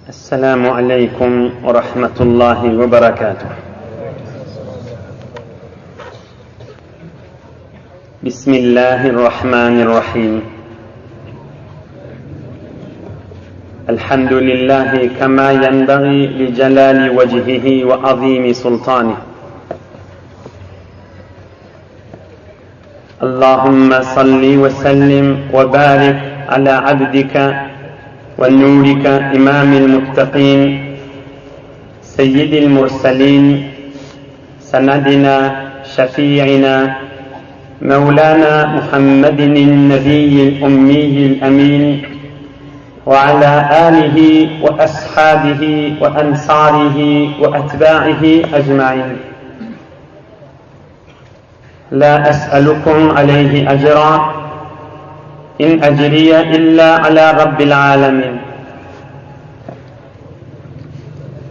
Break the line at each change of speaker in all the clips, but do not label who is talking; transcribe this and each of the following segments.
Esselamu aleýkum we rahmetullahi we berekatuh. Bismillahirrahmanirrahim. Elhamdülillahi kema yenbaghi li celali vecihihi ve azimi sultanih. Allahümme salli ve sellim ve barik ala abdike ve nurike imamil muttakin seyyidil murselin senedina şefi'ina Mevlana Muhammedin nebiyyil ummiyyil emin ve ala alihi ve ashabihi ve ensarihi ve etba'ihi ecmain. La es'elukum aleyhi ecra in ecriye illa ala rabbil alemin.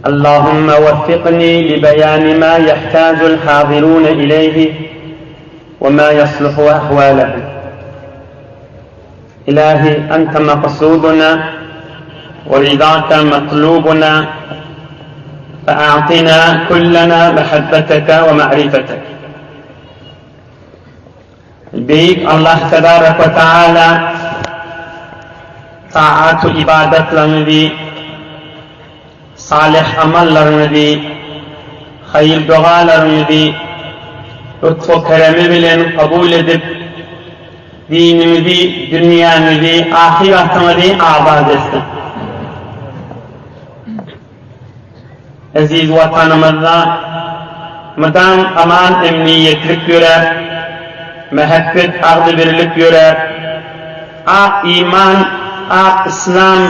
Allahümme veffikni li beyani ma yehtacul hazirune ileyhi ve ma yasluhu ahvalehum. Ilahi ente maksuduna ve ridake matlubuna fe'atina kullena mehabbeteke ve ma'rifetek. Beýik Allah tebarek we taala taat-u ibadatlaryňyzy, salyh amallaryňyzy, haýyr-dogalaryňyzy lutf-u keremi bilen kabul edip, diniňizi, dünýäňizi, ahyratyňyzy abat etsin. Eziz Watanymyzda mydam aman-emniýetlik ýöräp, mähebbet, agzybirlik ýöräp, ak iman, ak yslam,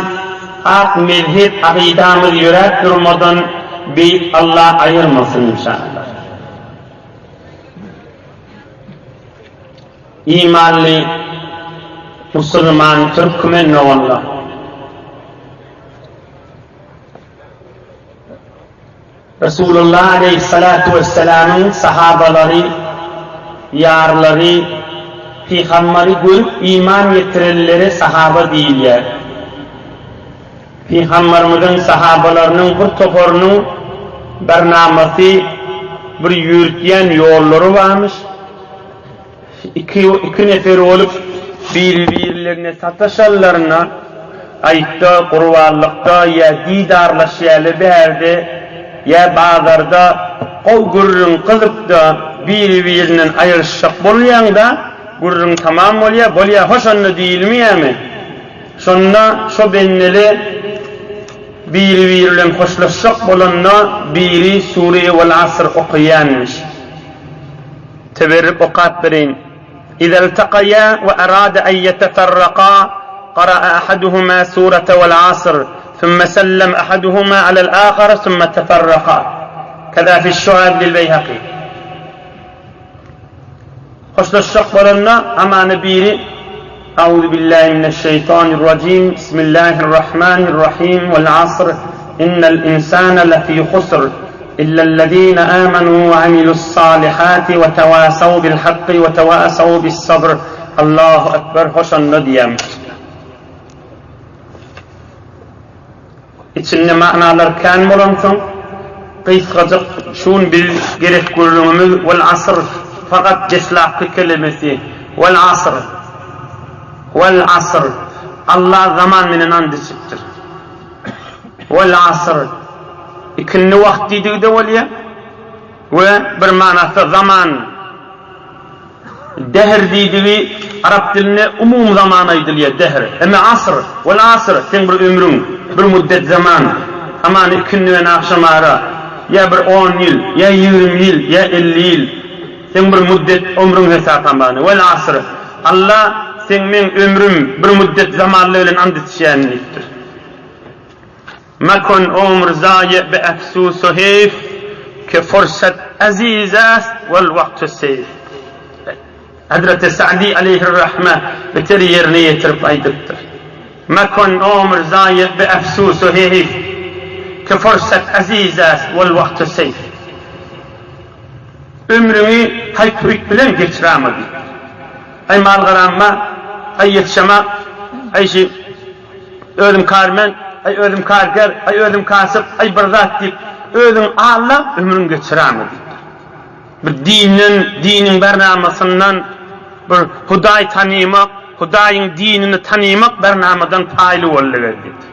ak mezhep akydamyz ýöräp durmadan Beýik Alla aýyrmasyn inşallah. Imanly musulman türkmen doganlar! Resulullah aleýhissalatu wessalamyň sahabalary, ýarlary, Pygambary görüp iman getirenlere sahaba diýilýär. Pygambarymyzyň sahabalarynyň bir toparynyň barnamasy, bir ýörütýän ýollary barmyş. Iki, iki nefer bolup, biri-birlerine sataşanlarynda, aýtda, gurbanlykda ýa didarlaşýarlar bärde, ýa bazarda gowy gürrüň gyzyp-da, biri-birinden aýryşjak bolýaň-da, gürrüň tamam bolýar, bolýa, hoş onda diýilmeýärmi? Şonda şo bendele biri-biri bilen hoşlaşjak bolanda, biri Sure-i Wel-Asr okaýanmyş. Teberrük okap bereýin. Iza iltakaýa we arada en ýeteferraka gara'a ahaduhuma surete wel asr sümme sellem ahaduhuma alel ahar sümme teferraka. Keza fiş şuab lil Beýhaki. Hoşlaşjak bolanda hamana biri Auzu billahi mineşşeýtanirrajim Bismillahirrahmanirrahim Vel asr innel insane lefî husr Illellezine amenu ve amilu's-salihati ve tevasav bil-hakki ve tevasav bis-sabr Allahu Ekber hoşanda diýýärmiş. Içinde manalar kän bolansoň, gysgajyk şu gün biz gerek gürrüňimiz Vel asr fakat deslapky kelimesi Vel asr Vel asr Allah zaman menen and içipdir. Wal asr, ikindi wagt diýdigi-de bolýar we bir manasy zaman, dehr diýdigi arap dilinde umumy zaman aýdylýar, dehr. Emma asr, wal asr, seň bir ömrüň, bir müddet zaman, hamany ikindi bilen agşam ara, ýa bir on ýyl, ýa ýigrimi ýyl, ýa elli ýyl, seň bir müddet ömrüň hesap hamany. Wal asr, Alla seň meň ömrüm bir müddet zamanly bilen and içýän diýipdir. Mekun ömr zaýe be efsus-u heýf, Ke fursat eziz est wel wagtu seýf. Hezreti Sa'di aleýhir-rahme beter ýerine ýetirip aýdypdyr. Mekun ömr zaýe be efsus-u heýf, Ke fursat eziz est wel wagtu seýf. Ömrüňi haýp-huýp bilen geçiräme diýipdir. Aý mal-garamma, aý ýetişema, aý şi özüm karmen. aý özüm karger, aý özüm kasyp, aý bir zat diýip, özüňi aldap ömrüňi geçiräýme diýipdir. Bir dinden, diniň bernamasyndan bir Hudaý tanymak, Hudaýyň dinini tanymak bernamadan paýly boldy gel diýipdir.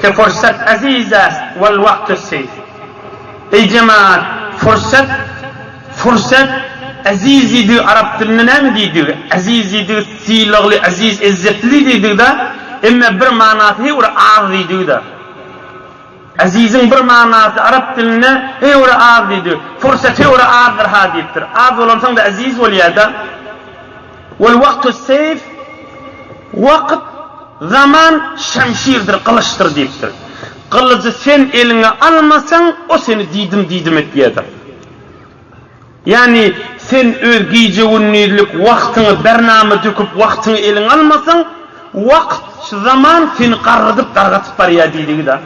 Ke fursat aziz est wal wagtu seýf. Eý jemaat, fursat, fursat aziz diýdigi arap dilinde näme diýdigi? Aziz diýdigi sylagly, aziz, ezzetli diýdigi-de, emme bir manasy heý bir az diýdigi-de. Aziziň bir manasy arap dilinde heý bir az diýdigi. Fursat heý bir azdyr-ha diýipdir. Az bolansoň-da aziz bolýar-da. Wal wagtu seýf, Wagt, zaman şemşirdir, gylyçdyr diýipdir. Gylyjy sen eliňe almasaň, o seni diýdim-diýdim etýärdir. Ýagny sen öz gije-gündizlik wagtyňy bernama döküp wagtyňy eliňe almasaň, wagt, şu zaman seni garradyp dargatyp barýar diýdigi-de.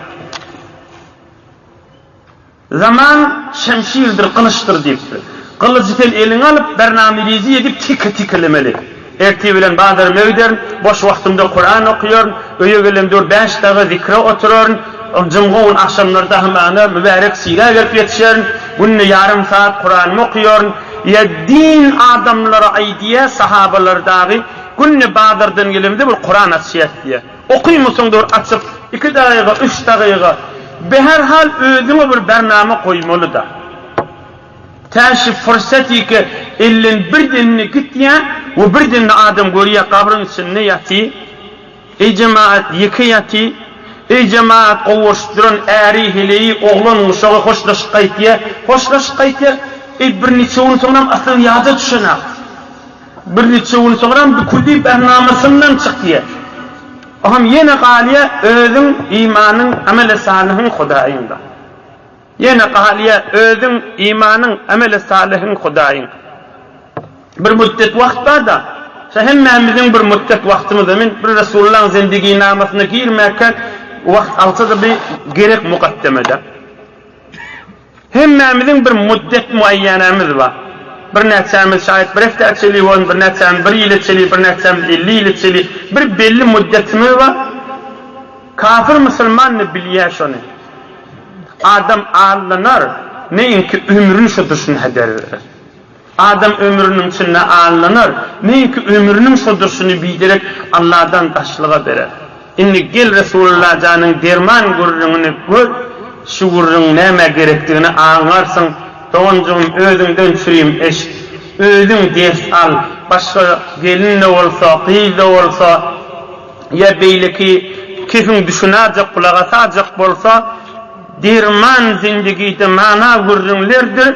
Zaman şemşirdir, gylyçdyr diýipdir. Gylyjy sen eliňe alyp, bernamerizi edip tike-tikelemeli. Ertir bilen bazaryma giderin, boş wagtymda Kuran okaýaryn, öýe gelemde bir bäş dagy zikre oturaryn, jumga gün agşamlarda hamana mübärek sirä gelip ýetişerin, günde ýarym sagat Kuranymy okaýaryn. Ýa din adamlary aýdýar, sahabalar dagy, günde bazardan gelemde bir Kuran açýas diýýär. Okymasaň dur açyp, iki dagyga, üç dagyga, beherhal özüňe bir bernama goýmaly-da. Tä şu fursatiki elden birdenine gitýä we birdenine adam görýä gabryň içinde ýaty. Eý jemaat ýeke ýaty. Eý jemaat gowuşyp duran äri heleýi oglan uşagy hoşlaşyp gaýtýa, hoşlaşyp gaýtýa. Eý birniçe gün soňram aslan ýada düşenak. Birniçe gün soňram bu külli bernamasyndan çykýar. Oňam ýene galýar özüň imanyň, ameli salyhyň Hudaýyňda. Ýene galýar özüň imanyň, ameli salyhyň Hudaýyň. Bir müddet wagt bar-da, şo hemmämiziň bir müddet wagtymyz men bir Resulullahyň zendiginamasyna girmäkäk wagt alsa-da bir gerek mukaddemede. Hemmämiziň bir muddet muaýýanämiz bar. Birnäçämiz şaýat bir hepdä çenli bolsun, birnäçämiz bir ýyla çenli, birnäçämiz 50 ýyla çenli bir belli muddetimiz bar. Kafir musulman ne bilýär şony. Adam aldanar, neýinki ömrüni şo durşuna heder berer. Adam ömrüniň içinde aldanar, neýinki ömrüniň şo durşuny biderek Alladan daşlyga berer. Indi gel Resulullah janyň derman gürrüňini gör, şu gürrüň nämä gerekdigini aňarsyň, doganjygym özüňden çürim eşit, özüň ders al, başga gelin-de bolsa, gyz-da bolsa, ýa beýleki kefiň düşünajak, gulak asajak bolsa, Derman zindigide mana gürrüňlerdir,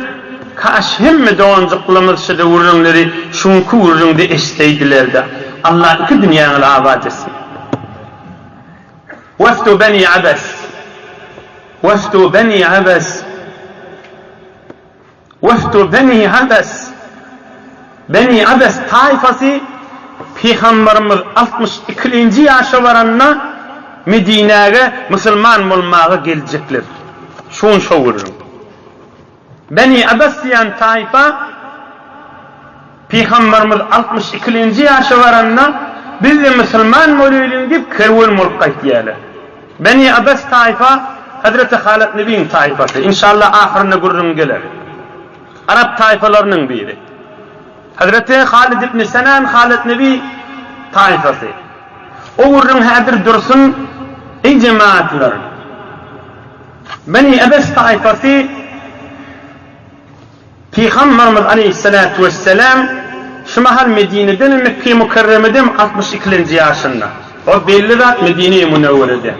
kaş hemme doganjyklarymyz şeýle gürrüňleri şuňky gürrüňde eşitseýdilerdä. Allah iki dünýäňizi abat etsin. Wefdu beni Abes Wefdu beni Abes Wefdu Beni Abes Beni Abes taýfasy Pygamberimiz 62-nji ýaşa baranda Medinäge musulman bolmaga geljekler. Şu gün şo gürrüň. Beni Abes diýen taýfa Pygamberimiz 62-nji ýaşa baranda biz-de musulman bolaýlyň diýip kerwen bolup gaýtýarlar. Beni Abes taýfa Hezreti Halyt Nebiň taýfasy. Inşallah ahyrynda gürrüň geler. Arap taýfalarynyň biri. Hezreti Halyt ibn Senan Halyt Nebi taýfasy. O gürrüň häzir dursun, eý jemaatlar. Beni Abes taýfasy Pygamberimiz aleýhissalatu wesselam şu mahal Medinedemi Mekge-i Mükerremedemi altmyş ikilenji ýaşynda. O belli zat Medine-i Münewwerede.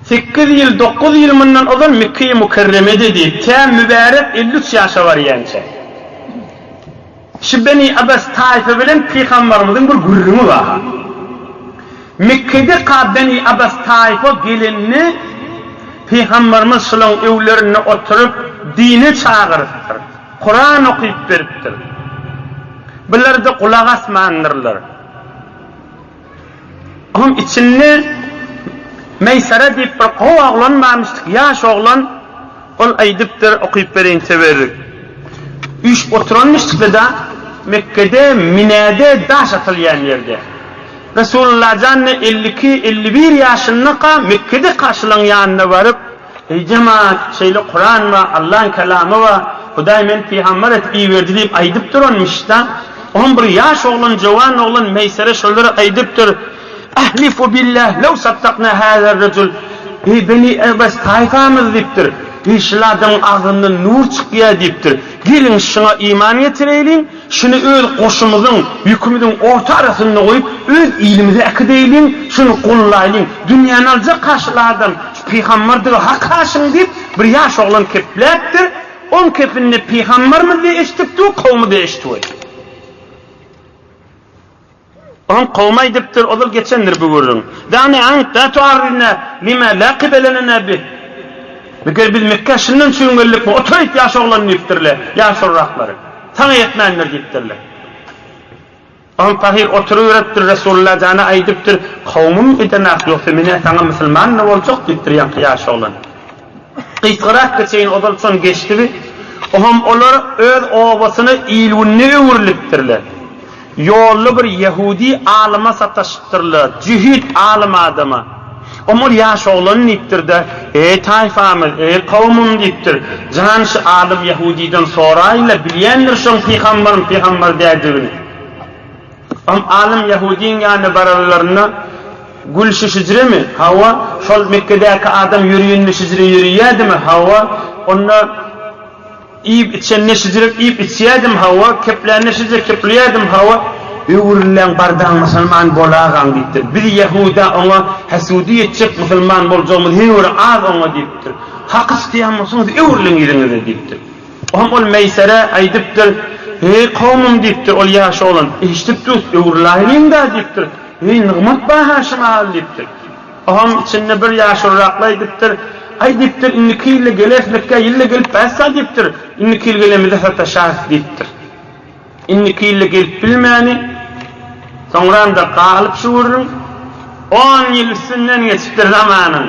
Sekiz ýyl, dokuz ýyl mundan ozal Mekge-i Mükerremededi, tä mübärek 53 ýaşa barýança. Şu Beni Abas taýfa bilen Pygamberimiziň bir gürrüňi bar. Mekgede ka Beni Abas taýfa gelende Pygamberimiz şulaň öwlerinde oturyp dine çagyrypdyr. Kuran okyp beripdir. Bular-da gulak asmandyrlar. Onuň içinde Meýsere diýip bir gowy oglan barmyşdyk, ýaş oglan. Ol aýdypdyr, okyp bereýin teberrik. Üýşüp oturanmyşdykda-da, Mekgede Minäde daş atylýan ýerde. Resulullah jan-da 52, 51 ýaşyndaka Mekgede kaşylaň ýanyna baryp, Eý jemaat, şeýle Kuran bar, Allaň kelamy bar, Hudaý meni pygamber edip iberdi diýip aýdyp duranmyş-da. Oňam bir ýaş oglan, jowan oglan Meýsere şolary aýdypdyr. Ahlifu billah lew saddakna hazar rejul. Eý Beni Ebes taýfamyz diýipdir. Eý şul adamyň agzyndan nur çykýar diýipdir. Geliň şuňa iman getireýliň, şuny öz goşumyzyň, ýükümiziň orta arasynda goýup, öz ilimize äkideýliň, şuny gollaýlyň. Dünýäni aljak-ha şul adam, şu pygambardygy hak-ha şuň diýip, bir ýaş oglan kepläpdir. Oň kepinde pygambarymyz-da eşidipdi we kowmy-da eşidip. Oň kowmy aýdypdyr, ozal geçendir bu gürrüň. Da'ni ank, la tuarridna lima la kibele lena bih. Meger biz Mekgä şundan üçin geldikmi, otur-eýt ýaş oglan diýipdirler, ýaşuluraklary. Saňa ýetmändir diýipdirler. Oň pahyr oturyberipdir, Resulullah jana aýdypdyr, Kowmum edenak, ýogsa men-ä saňa musulman-da boljak diýipdir ýaňky ýaş oglan. Gysgarak geçeýin, ozal şon geçdi bi. Oňam olar öz obasyna il-gününe öwrülipdirler. Ýolda bir ýehudi alyma sataşypdyrlar, jöhit alym adama. Oňa ol ýaş oglan diýipdir-de, Eý, taýfamyz, eý, kowumym diýipdir, jan şu alym ýehudiden soraýyn-la, bilýändir şoň pygambaryň pygambar däldigini. Oň alym ýehudiň ýanyna baranlarynda, Gül şu şijremi? Hawa. Şol Mekgedäki adam ýörýände şijre ýörýädimi? Hawa. Onda. Iýip içende şijirek iýip içýädim hawa, keplände şije kepleýädim hawa, öwrüläň bardaň musulman bolagaň diýipdir. Biz ýehuda oňa häsudy ýetjek musulman boljagymyz heňňir az oňa diýipdir. Haky çykýan bolsaňyz öwrüliň yzyňyza diýipdir. Oňam ol Meýsere aýdypdyr, Heý kowmum diýipdir ol ýaş oglan, eşidip durus öwrüläýliň-dä diýipdir. Heý nygmat bar-ha şu mahal diýipdir. Oňam içinde bir ýaşulurakly aýdypdyr, Aý diýipdir, indiki ýylda geleris Mekgä, ýylda gelip bäs-ä diýipdir, indiki ýyl gelemizde sataşarys diýipdir. Indiki ýylda gelip bilmäni, soňram-da galyp şu gürrüň, on ýyl üstünden geçipdir zamanyň.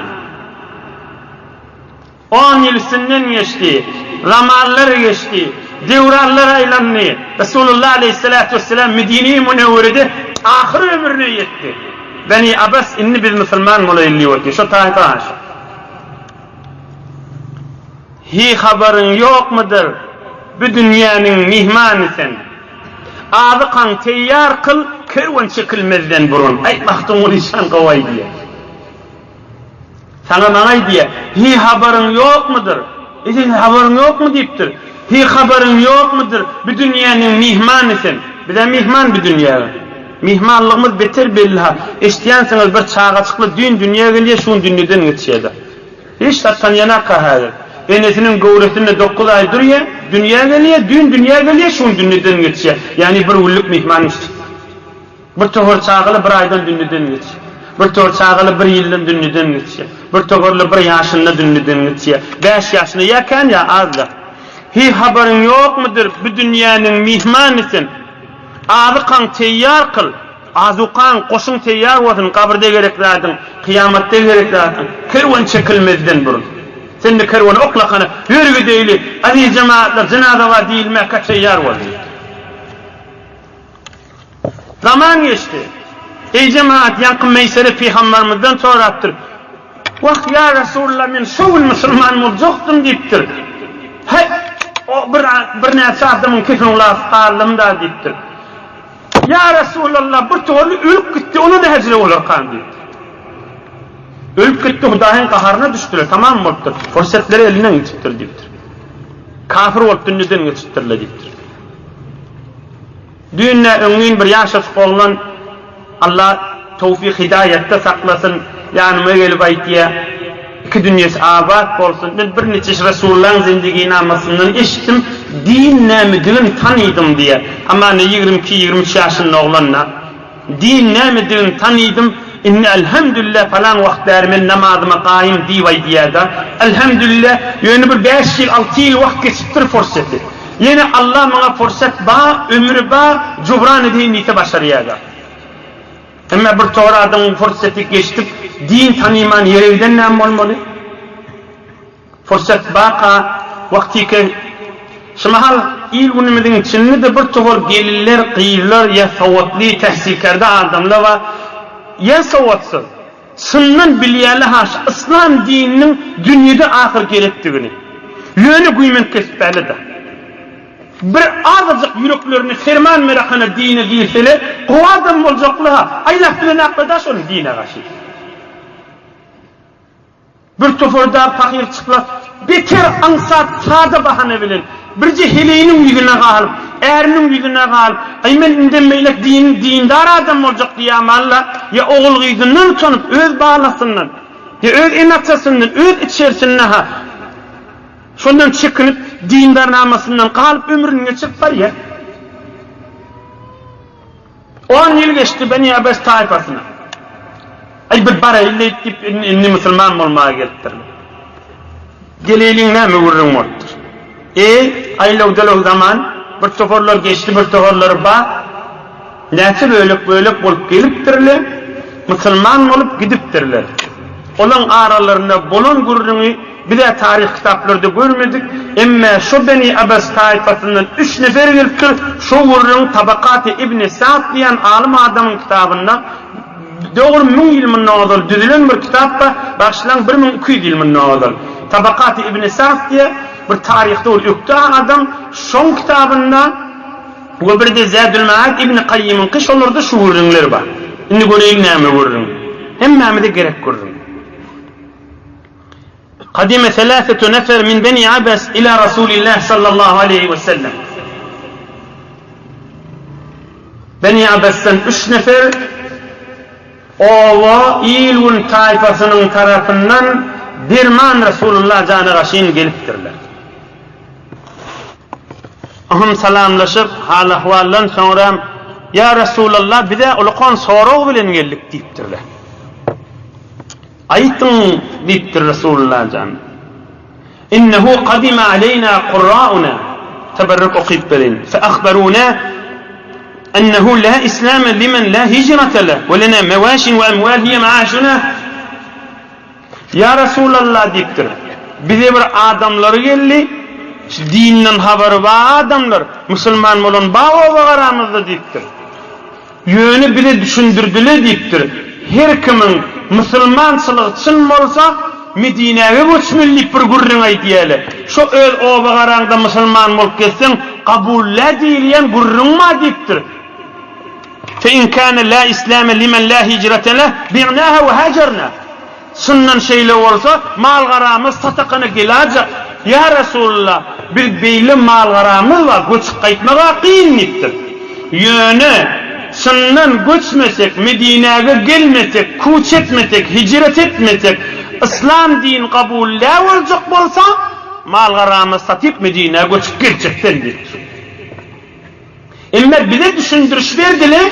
On ýyl üstünden geçdi. Zamanlar geçdi. Döwranlar aýlandy. Resulullah aleýhissalatu wessalam Medine-i Münewwerede ahyr ömrüne ýetdi. Beni Abbas indi biz musulman bolaýyl diýip otyr. Şo taýpa aşyk. Hi habaryň ýokmudyr? Bu dünýäniň myhmany sen. Azykaň teýýar kyl, kerwen çekilmezden burun. Aý Magtymguly şan gowy aýdýar. Saňa maňa aýdýa, Hiý habaryň ýokmudyr? Eý seň habaryň ýokmy diýipdir. Hiý habaryň ýokmudyr, bu dünýäniň myhmany sen. Biz-ä myhman bu dünýäge. Myhmanlygymyz beter belli-ha. Eşidýänsiňiz bir çagajykly düýn dünýä gelýä, şu gün dünýeden geçýä-de. Hiç zat tanýanaka häzir. Enesiniň göwresinde dokuz aý durýa, dünýä gelýä, düýn dünýä gelýä, şu gün dünýeden geçýä. Ýagny bir günlük myhman iş. Bir topar çagaly bir aýdan dünýeden geçýär. Bir topar çagaly bir ýyldan dünýeden geçýär. Bir toparly bir ýaşynda dünýeden geçýär. Bäş ýaşynda ýa kän ýa az-da. Hiý habaryň ýokmudyr, bu dünýäniň myhmany sen. Azykaň teýýar kyl. Azukaň, goşuň teýýar bolsun, gabyrda gerek zadyň, kyýamatda gerek zadyň, kerwen çekilmezden burun. Sen-de kerweni oklakana, ýör gideýli, aziz jemagatlar, jynaza bar diýilmäkä teýýar bol diýipdir. Zaman geçdi. Eý jemagat, ýaňky Meýsere pygambarymyzdan sorapdyr. Wah, ýa Resulallah, men şo gün musulman boljakdym diýipdir. Häý, o bir birnäçe adamyň kefeňlap galdym-da diýipdir. Ýa Resulallah, bir togarly ölüp gitdi, ona näjele bolarkam diýipdir. Ölüp gitdi, Hudaýyň gaharyna düşdüler, tamam bolupdyr. Fursatlary elinden gitipdir diýipdir. Kafir bolup dünýeden geçipdirler diýipdir. Düýn-de öňňin bir ýaşajyk oglan, Allah towfyk hidaýatda saklasyn, ýanyma gelip aýtýar, Iki dünýesi abat bolsun, men birniçe Resulullahyň zindiginamasyndan eşitdim, din nämedigini tanydym diýýär. Hamana 22, 23 ýaşynda oglan-da. Din nämedigini tanydym, indi Elhamdülillah falan wagt bäri men namazyma gaýym diýip aýdýada. Elhamdülillah, ýöne bir bäş ýyl, alty ýyl wagt geçipdir furseti. Ýene Allah maňa fursat ba, ömri ba, jubran edeýin diýse başarýada. Emma bir tor adamyň furseti geçdip, din tanyman ýere giden näme bolmaly? Pursat barka, wagtyke Şu mahal il-günümiziň içinde-de bir topar gelinler, gyzlar ýa sowatly, tähsilkerde adamlar bar. Ýa sowatsyz. Çyndan bilýärler-ha şu yslam dininiň dünýede ahyr gerekdigini. Ýöne güýmenip kesipärler-de. Bir azajyk ýüreklerine ferman berekana dine girseler, gowy adam boljaklar-ha. Aýlap bilenaklar-da şony dine garşy. Bir topar dag pahyrçyklar beter aňsat sada bahana bilen, birje heleýiniň ýüzüne galyp, äriniň ýüzüne galyp, Aý men indem beýlek din, dindar adam boljak diýýämalla, ýa ogul-gyzyndan utanyp, öz balasyndan, ýa öz ene-atasyndan, öz içerisinde-ha, şondan çekinip, dindarnamasyndan galyp ömrüni geçirip barýar. On ýyl geçdi Beni Abes taýpasyna. Aý bir baraýyn diýip indi musulman bolmaga gelipdirler. Geleýliň näme gürrüň bolupdyr. Eý, aýlaw-dalaw zaman, bir toparlar geçdi, bir toparlary bar. Näçe bölek-bölek bolup gelipdirler, musulman bolup gidipdirler. Olaň aralarynda bolan gürrüňi Biz-ä taryh kitaplarda görmedik, emme şo Beni Abas taýpasyndan üç nefer gelipdir, şo gürrüň Tabakaty Ibni Sa'd diýen alym adamyň kitabynda, dogry müň ýyl mundan ozal düzülen bir kitap bar, bagyşlaň 1200 ýyl mundan ozal, Tabakaty Ibni Sa'd diýe bir taryhda bir ökde adam, şoň kitabynda we bir-de Zädül Maad Ibni Kaýýymyňky şolarda şu gürrüňler bar. Indi göreýin näme gürrüň. Hemmämize gerek gürrüň. Kadime selâsetu nefer min Beni Abes ilâ Rasûlillâh sallallahu aleýhi we sellem. Beni Abesden üç nefer oba il-gün taýpasynyň tarapyndan derman Resulullah jana gaşyn gelipdirler. Ohm salamlaşyp, hal-ahwaldan soňra, Ýa Resulallah, biz-ä ulukan sorag bilen geldik diýipdirler. Aýtyň, diýipdir Resulullah jan. Innehu kadime aleýna kurrauna, teberrük okyp bereýin, fe ahberuna ennehu la islame limen la hijrete leh we lena mewaşin we emwal hiye maaşuna. Ýa Resulallah diýipdir, bize bir adamlar geldi, şu dinden habary bar adamlar, musulman bolan bar oba-garamyzda diýipdir. Ýöne bize düşündirdiler diýipdir, her kimiň musulmançylygy çyn bolsa, Medinäge göçmeli diýip bir gürrüň aýdýarlar. Şo öz oba-garaňda musulman bolup gezseň, kabullä diýilýän gürrüň bar diýipdir. Fe in kâne lâ islâme limen lâ hijrete leh, bi'nâhâ ve hâjernâ. Çyndan şeýle bolsa, mal-garamyz satakana gelajak. Ýa Resulallah, biz beýle mal-garamyz bar, göçüp gaýtmag-a kyn diýipdir. Ýöne, çyndan göçmesek, Medinäge gelmesek, kuç etmesek, hijret etmesek, yslam dini kabul dä boljak bolsa, mal-garamyzy satyp Medinä göçüp geljekden diýipdir. Emma bize düşündiriş berdiler,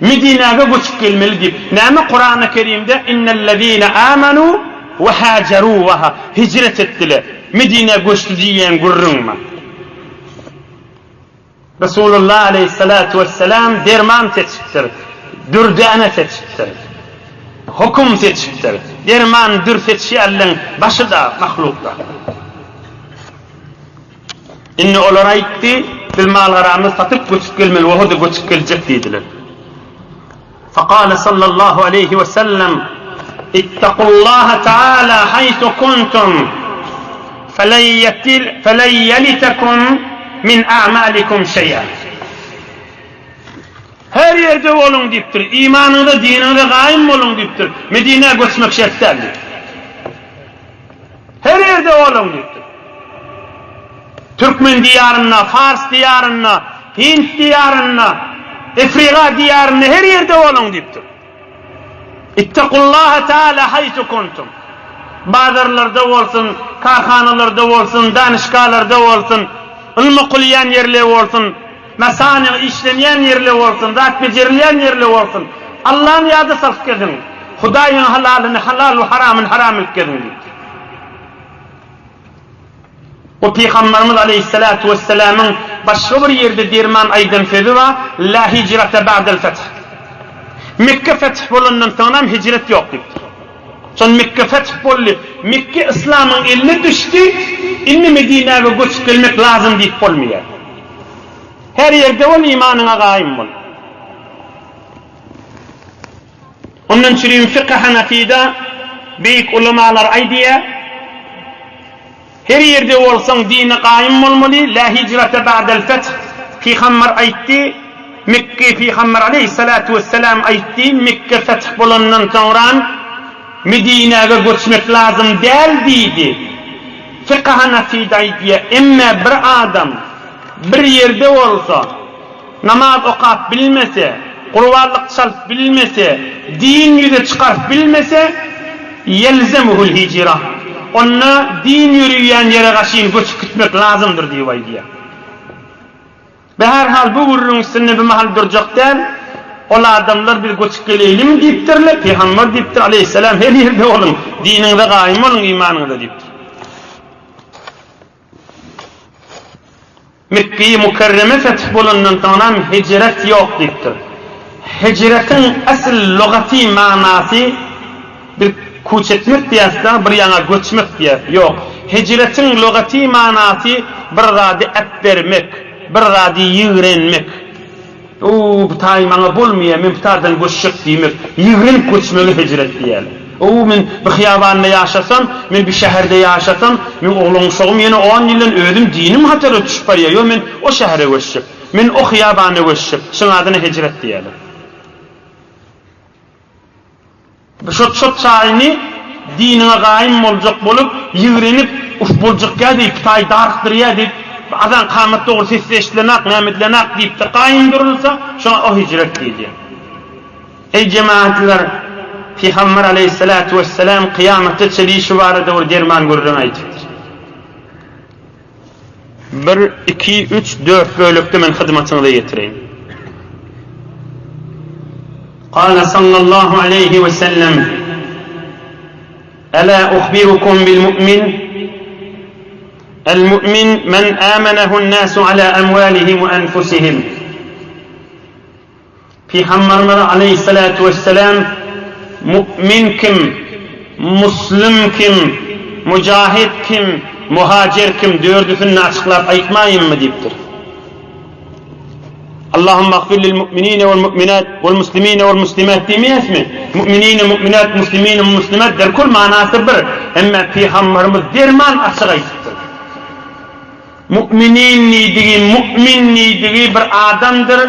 Medinäge göçüp gelmeli diýip. Näme Kurany Kerimde Innellezine amanu we hajeru we hijret etdiler. Medinä göçdi diýýän gürrüňmi? Resulullah aleýhissalatu wesselam derman seçipdir, dürdäne seçipdir, hokum seçipdir. Derman dür seçýänleň başy-da mahlukda. Indi olar aýtdy, Biz mal-garamyzy satyp göçüp gelmeli, oha-da göçüp geljek diýdiler. Fekale sallallahu aleýhi we sellem, Ittakullaha taala haýsu kuntum, felen ýelitekum min a'malikum şeý'a. Her ýerde boluň diýipdir, imanyňyza, diniňize gaýym boluň diýipdir, Medinä göçmek şert däl diýipdir. Her ýerde boluň diýipdir. Türkmen diýarynda, Fars diýarynda, Hind diýarynda, Efriga diýarynda her ýerde boluň diýipdir. Ittakullaha taala haýsu kuntum. Bazarlarda bolsun, karhanalarda bolsun, danyşgalarda bolsun, ylym okulýan ýerler bolsun, Mesane işlenýän ýerle bolsun, zat bejerilýän ýerle bolsun, Allany ýada salyp geziň, Hudaýyň halalyny halal we haramyny haram bilip geziň diýipdir. We Pygamberimiz aleýhissalatu wessalamyň başga bir ýerde derman aýdan sözi bar, La hijrete ba'del feth. Mekge feth bolandan soňram hijret ýok diýipdir. Şol Mekge feth boldy, Mekge yslamyň eline düşdi, indi Medinäge göçüp gelmek lazym diýip bolmaýar. Her ýerde bol, imanyňa gaýym bol. Ondan çürim fykh Hanafyda beýik ulamalar aýdýar, Her ýerde bolsaň dine gaýym bolmaly, la hijrete ba'del feth, Pygamber aýtdy, Mekge Pygamber aleýhissalatu wesselam aýtdy, Mekge feth bolandan soňran Medinäge göçmek lazym däl diýdi. Fykh Hanafyda aýdýar, emme bir adam bir ýerde bolsa, Namaz okap bilmese, gurbanlyk çalyp bilmese, din ýüze çykaryp bilmese, ýelzemuhul hijra, onda din ýöriýän ýere gaşyn göçüp gitmek lazymdyr diýip aýdýar. Bäherhal bu gürrüň üstünde bir mahal durjak däl. Ol adamlar biz göçüp geleýlimi diýipdirler, Pygamber diýipdir, aleýhissalam, her ýerde boluň, diniňize gaýym boluň, imanyňyza diýipdir. Mekgeýi Mükerreme feth bolandan soňram hijret ýok diýipdir. Hijretiň asyl lugaty manasy biz kuç etmek diýýäs-de, bir ýaňa göçmek diýýäs. Ýok. Hijretiň lugaty manasy bir zady äpbermek, bir zady ýigrenmek. Ow, bu taý maňa bolmaýar, men bu taýdan göçjek diýmek, ýigrenip göçmegi hijret diýýärler. Ow, men bu hyýabanda ýaşasam, men bu şäherde ýaşasam, meň oglan-uşagym ýene on ýyldan özüm dinim hatara düşüp barýar, ýok, men o şähere göçjek, men o hyýabana göçjek, şuň adyna hijret diýýärler. Şot-şot çaýyny diniňe gaýym boljak bolup, ýigrenip, Uf, boljakýa diýip, taý darykdyrýa diýip, azan-kamat dogry sesli eşidilenak, näme edilenak diýip-de gaýym durulsa, şoňa o hijret diýilýär. Eý, jemagatlar! Pygamber aleýhissalatu wessalam kyýamatda çenli şu barada bir derman gürrüň aýdypdyr. Bir, iki, üç, dört bölekde men hyzmatyňyza ýetireýin. Kâle sallallahu aleýhi we sellem, Elâ uhbirukum bil mu'min? El mu'min men âmenehun nâsu alâ emwâlihim we enfusihim. Pygamberimiz aleýhissalatu wesselam Mu'min kim, Muslim kim, Mujahid kim, Muhajir kim dördüsini açyklap aýtmaýynmy diýipdir. Allahumma agfir lil mu'minine wal mu'minat wal muslimine wal muslimat diýmeýäsmi? Mu'minine, mu'minat, muslimine, muslimat derkul manasy bir. Hemme Pygamberimiz derman açyk aýdypdyr. Mu'minin diýdigi, mu'min diýdigi bir adamdyr,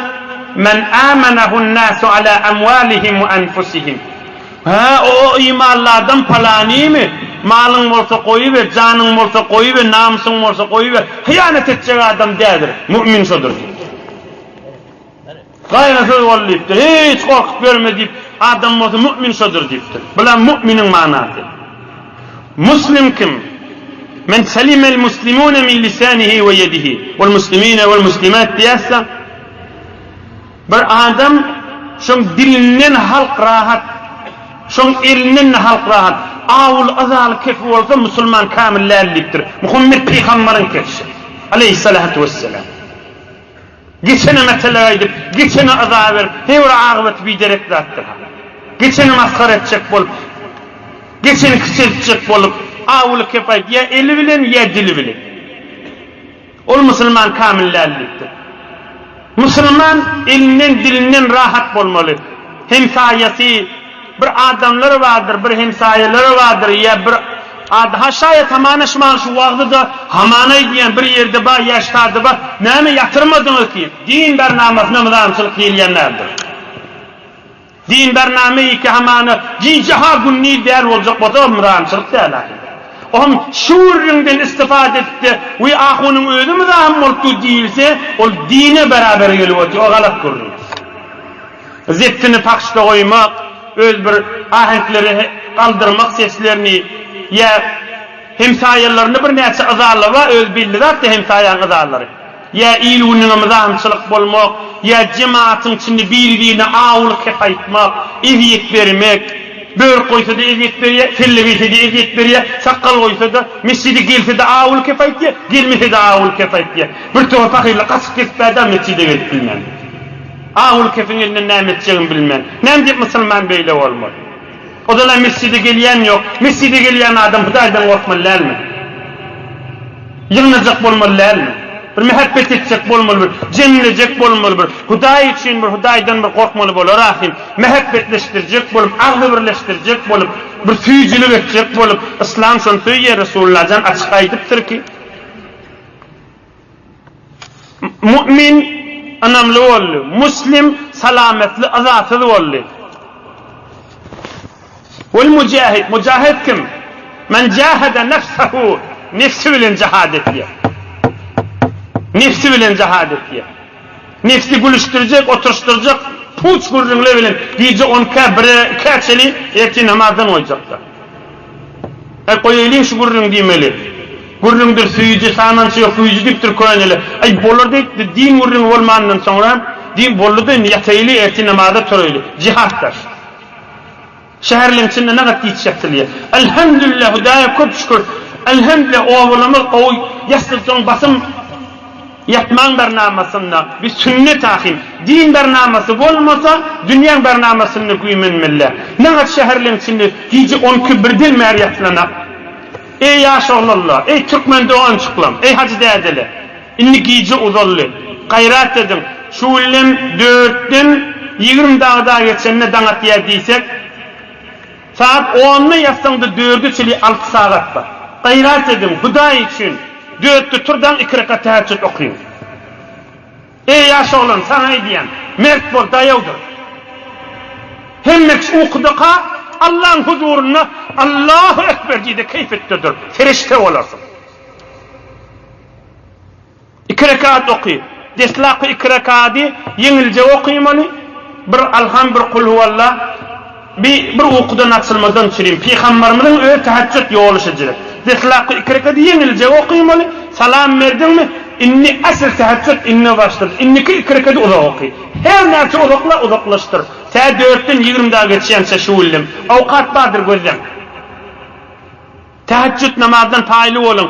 Men âmenehun-nâsu alâ emwâlihim we enfusihim. Hä, o-o imanly adam palanymy? Malyň bolsa goýuber, janyň bolsa goýuber, namysyň bolsa goýuber, hyýanat etjek adam däldir. Mu'min şodur diýipdir. Gaýgysyz bol diýipdir. Hiç gorkup ýörme diýip, adam bolsa mu'min şodur diýipdir. Bulam mu'miniň manasy. Muslim kim? Men selimel muslimune min lisanihi we ýedihi. Wal muslimine wal muslimat diýýäs-de, bir adam şoň dilinden halk rahat, şoň elinden-de halk rahat, awuly yzaly kefi bolsa musulman kamil däl diýipdir. Muhammet pygambaryň kefşi. Aleýhissalatu wesselam. Geçene metelek aýdyp, geçene yza berip, her bir agybaty biderek zatdyr. Geçeni masgara etjek bolup, geçeni kiçeltjek bolup, awuly kep aýt, ýa eli bilen, ýa dili bilen. Ol musulman kamil däl diýipdir. Musulman elinden, dilinden rahat bolmaly. Hemsaýasy, Bir adamlar bardyr, bir hemsaýalary bardyr, ýa bir ad, ha şaýat hamana şumal şu wagzy-da hamana aýdýan bir ýerde bar, ýa ştada bar, näme ýatyrmadyňyz ki, din barnamasyna myzamçylyk diýilýän däldir. Din barnama iki hamana gije-ha gündiz däl boljak bolsa myzamçylyk däl ahyry. Ohm şu gürrüňden istifade edip-de, we ahunyň özi myzahym bolup dur diýilse, ol dine beraber gelip otyr, o galat gürrüň. Zeptini pahşda goýmak, öz bir aheňkleri galdyrmak seslerini ýa hemsaýalaryny birnäçe yzarlaba, özi belli zatda hemsaýaň yzarlary. Ýa il-günüňe myzahymçylyk bolmak, ýa jemagatyň içinde biri-birine awuly kep aýtmak, ezýet bermek, börük goýsa-da ezýet berýär, selle geýse-de ezýet berýär, sakgal goýsa-da, mesjide gelse-de awuly kep aýtýar, gelmese-de awuly kep aýtýar. Bir topar pahyrlar gaçyp gezip-ä-dä mesjide gelip bilmän. Awul kefiň elinden näme etjegini bilmän. Näme diýip musulman beýle bolmaly? Ozal-a mesjide gelýän ýok. Mesjide gelýän adam Hudaýdan gorkmaly dälmi? Ýygnajak bolmaly dälmi? Bir mähebbet etjek bolmaly bir, jemlejek bolmaly bir, Hudaý üçin bir Hudaýdan bir gorkmaly bolar ahym. Mähebbetleşdirjek bolup, agzybirleşdirjek bolup, bir süýjülik etjek bolup, Yslam şony söýýär, Resulullajan açyk aýdypdyr ki, Mu'min ynamly boldy, muslim salamatly, yzasyz boldy. Wal mujahid, mujahid kim? Men jahada nefsehu, nefsi bilen jihad etýär. Nefsi bilen jihad etýär. Nefsi gülüşdirjek, oturyşdyrjak puç gürrüňler bilen gije on ikä, bire, ikä çenli ertir namazdan goýjaklar. Äý, goýaýlyň şu gürrüňi diýmeli. Gürrüňdir süýji, samança ýok güýji diýipdir köneler. Äý, bolar diýipdi, din gürrüňi bolmanyndan soňra, din boldy-da indi ýataýly, ertir namaza turaýly. Jihatdaş. Şäherleň içinde nagat giç ýatylýar. Elhamdülillah Hudaýa köp şükür. Elhamdülillah obalarymyz gowy. Ýatsaň basym ýatmaň barnamasynda. Bir sünnet ahym. Din barnamasy bolmasa dünýäň barnamasynda güýmenmeli. Nagat şäherleň içinde gije on iki birden bäri ýatylanak. Eý ýaş oglanlar, eý türkmen doganjyklam, eý hajy dädeler. Indi gije uzaldy. Gaýrat ediň, şu günlem dörtden 20 dagy-da geçende daň atýar diýsek, sagat onda ýatsaň-da dörde çenli alty sagat bar. Gaýrat ediň, Hudaý üçin, dörtde tur-daň iki rekat täheçjüt okyň. Eý, ýaş oglan, saňa aýdýan, mert bol, daýaw dur. Hemme kişi ukudaka, Allaň huzurynda Allahu ekber diý-de keýp et-de dur, serişde bolarsyň. Iki rekat oky. Deslapky iki rekady ýeňiljek okymaly, bir Alham bir Kulhuwalla, bi bir ukudan açylmadan çürim. Pygambarymyzyň öz täheçjüt ýoly şejirik. Deslapky iki rekady ýeňiljek okymaly, salam berdiňmi, indi asyl täheçjüt indi başlady. Indiki iki rekady uzak oky. Her näçe uzakla, uzaklaşdyr. Tä dörtden 20 dagy geçýänçä şuwullem. Owkat bardyr gözleň. Täheçjüt namazdan paýly boluň.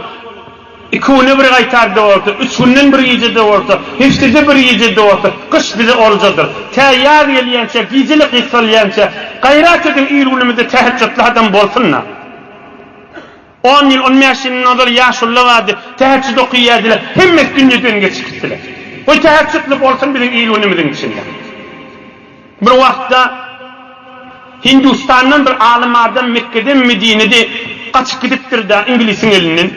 Iki güne bir gaýtar-da bolsa, üç günden bir gije-de bolsa, hepdede bir gije-de bolsa, gyş bize oljadyr. Tä ýaz gelýänçä, gije-le gysgalýança, gaýrat ediň il-günümizde täheçjütli adam bolsun-da. On ýyl, on bäş ýyl mundan ozal ýaşulular bardy, täheçjüt okyýardylar, hemmesi dünýeden geçip gitdiler. Goý täheçjütli bolsun biziň il-günümiziň içinde. Bir wagtda Hindustandan bir alym adam Mekgeden Medinede gaçyp gidipdir-de iňlisiň elinden.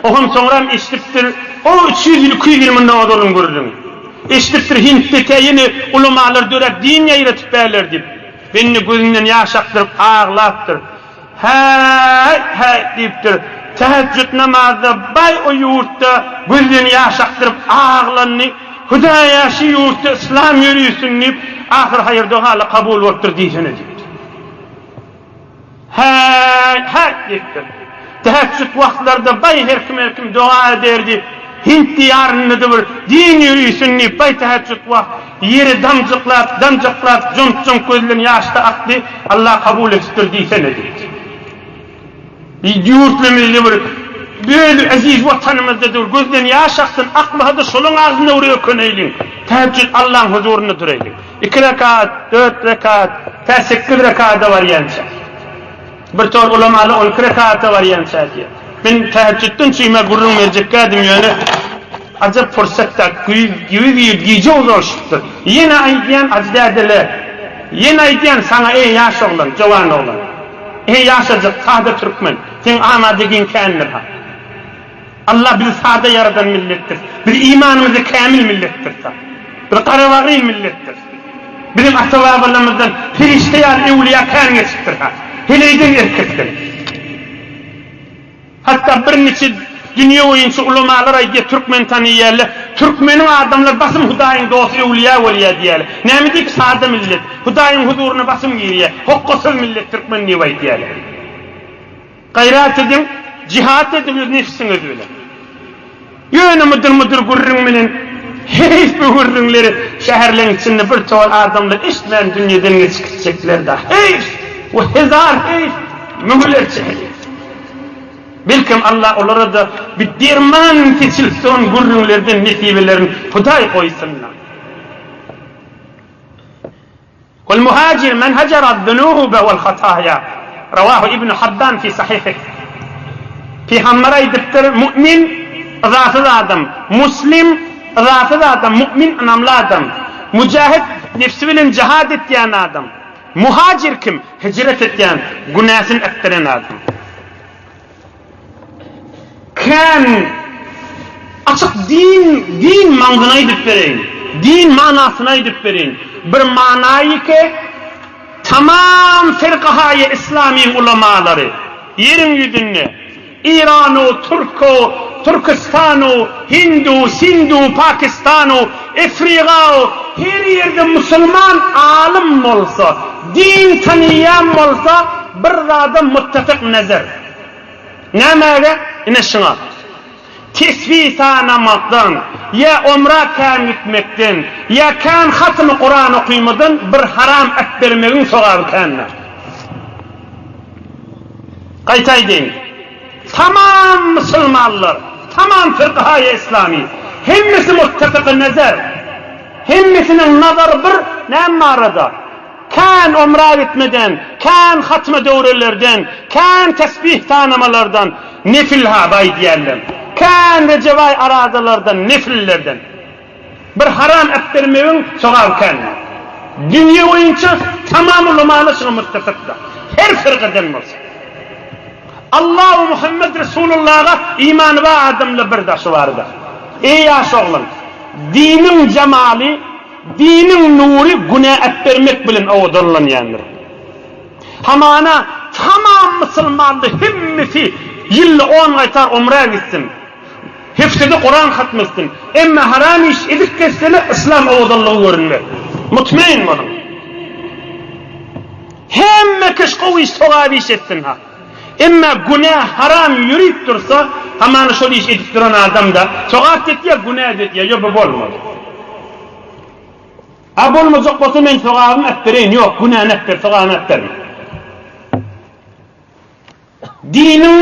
Oňam soňram eşidipdir, o 300 ýyl, 200 ýyl mundan ozalyň gürrüňi. Eşidipdir Hintde tä ýene ulamalar döräp din ýaýratyp bärler diýip. Bende gözünden ýaş akdyryp aglapdyr. Häý, häý diýipdir. Täheçjüt namazda baý o ýurtda gözden ýaş akdyryp aglanyny, Hudaýa şu ýurtda yslam ýörisin diýip, ahyr haýyr-dogaly kabul bolupdyr diýsene diýipdir. Häý, häý diýipdir. Täheçjüt wagtlarda baý her kim-her kim doga ederdi. Hint diýarynda-da bir din ýörisin diýip, baý täheçjüt wagt Ýere damjyklap, damjyklap, jomp-jomp gözden ýaş-da akdy, Allah kabul edipdir diýsene diýdi. Ýurtlarymyzda bir öz eziz Watanymyzda dur, gözden ýaş aksyn, akmasa-da şolaň agzynda bir ökeneýliň. Täheçjüt Allaň huzurynda duraýlyň. Iki rekat, dört rekat, tä sekiz rekada barýança. Bir tor ulamaly 12 rekata barýança diýýär. Men täheçjütden çüýme gürrüň berjekkädim ýöne ajap pursatda güýz güýz gije uzalyşypdyr. Ýene aýdýan ajy dädeler, ýene aýdýan saňa eý ýaş oglan, jowan oglan. Eý ýaşajyk sada türkmen, seň amadegiň kändir ha. Allah bizi sada ýaradan milletdir. Biz imanymyzda kämil milletdiris. Biz garabagry milletdiris. Biziň ata-babalarymyzdan perişde ýaly öwlüýä kän geçipdir. Heleýden erkekden. Hatda birniçe dünýe boýunça ulamalar aýdýar, türkmen tanaýarlar. Türkmeniň adamlary basym Hudaýyň dosty öwlüýä bolýar diýýärler. Näme diýip sada millet, Hudaýyň huzuryna basym girýär. Hokgasyz millet türkmen diýip aýdýarlar. Gaýrat ediň, jihat ediň öz nefsiňiz bilen. Ýöne mydyr-mydyr gürrüň bilen heýf bu gürrüňleri şäherleň içinde bir towar adamlar eşitmän dünýeden geçip gitjekler-dä. Heýf we hezar heýf, müňlerçe heýf. Belkem Allah olara-da bir derman seçilip duran gürrüňlerden nesibelerini Hudaý goýsun-da. Wal muhajir men hajara zunuba wal hataýa. Rawahu Ibn Habban fi sahihih. Pygamber aýdypdyr, mu'min. Yzasyz adam. Muslim, yzasyz adam, mu'min, ynamly adam. Mujahid, nebsi bilen jihad etýän adam. Muhajir kim? Hijret etýän, günäsini äkderen adam. Kän açyk din, din maňzyny aýdyp bereýin. Din manasyny aýdyp bereýin. Bir manaýy ki, tamam firkahaýy islamyň ulamalary ýeriň ýüzünde Iranu, Türku, Türküstanu, Hindu, Sindu, Pakistanu, Efrigau, her ýerde musulman alym bolsa, din tanyýan bolsa bir zada muttefik nezer. Nämäge? Ine şuňa. Tesbi sanamakdan, ýa omra kän gitmekden, ýa kän hatmy Kuran okymadan bir haram äpbermegiň sogaby kändir. Gaýta aýdaýyn. Tamam musulmanlar, tamam firkahaýy islamy, hemmesi muttefiki nezer. Hemmesiniň nazary bir näme barada? Kän omra gitmeden, kän hatma döwrelerden, kän tesbih sanamalardan, nefil ha baý diýerler. Kän rejebaý arazalardan, nefillerden. Bir haram äpbermegiň sogaby kändir. Dünýe boýunça tamam ulamalar şuňa muttefykdyr. Her firkadan bolsa. Allah we Muhammed Resulullaha imany bar adamlar bir daşy barda. Eý ýaş oglan, diniň jemaly, diniň nury günä äpbermek bilen owadanlanýandyr. Hamana tamam musulmanlar hemmesi ýylda on gaýtar umra gitsin. Hepdede Kuran hatm etsin. Emma haram iş edip gezsene yslam owadanlygy görünmez. Mutmain boluň. Hemme keş gowy iş sogap iş etsin ha. Emma günä haram ýörüp dursa hamana şol iş edip duran adam-da sogap etýär günä-de etýär ýok bu bolmaz. A bolmajak bolsa men sogabymy äpbereýin ýok günäni äpber sogabyny äpberme. Diniň